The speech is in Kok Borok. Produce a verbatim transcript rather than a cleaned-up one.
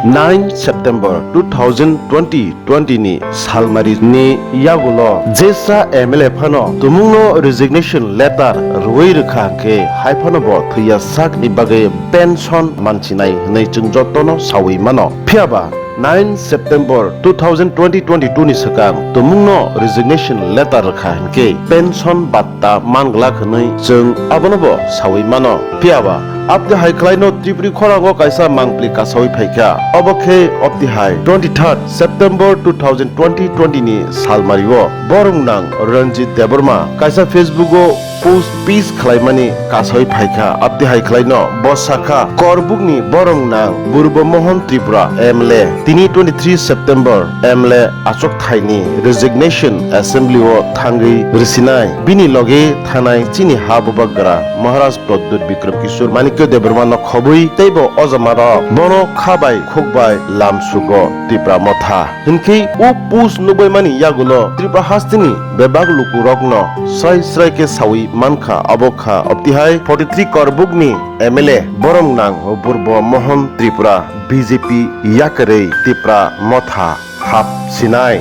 Nine September two thousand twenty twenty ni salmari ni yagulo jesa M L A phano tumungno resignation letter rwui rwkha hwnkhe hai phano bo thwiya sakni bagwi pension mansinai hwnwi chwng jotono saui mano. Phiyaba nine September two thousand twenty twenty-two ni swkang tumungno resignation letter rwkha hwnkhe pension batta manglak hwnwi chwng abono bo saui mano. Phiyaba abdi hai khlaino Tripuri khorango kaisa mangpli kasaui phaikha. Obo khe abdi hai twenty-third September two thousand twenty twenty ni salmario borok nang Ranjit Debbarma kaisa Facebook o post peace khlaimani kasaui phaikha. Abdi hai khlaino bo sakha, Korbukni borok nang Burbo Mohon Tripura M L A tini twenty-three September M L A achuk thaini resignation assembly o thangwi rwsinai. Bini loge thanai chini ha bubagra Maharaj Pradyut Bikram Kishore Manikya Debbarma no khobwi teibo o jama rok bono kha bai khuk bai lam sugo Tipra Motha. Hinkhe o post nukbaimani yagulo Tripura hasteni bebak lukurokno srai srai khe saui mankha, abo kha abdi hai forty-three Korbukni M L A borok nang Burbo Mohon Tripura B J P yakarwi Tipra Motha hap sinai.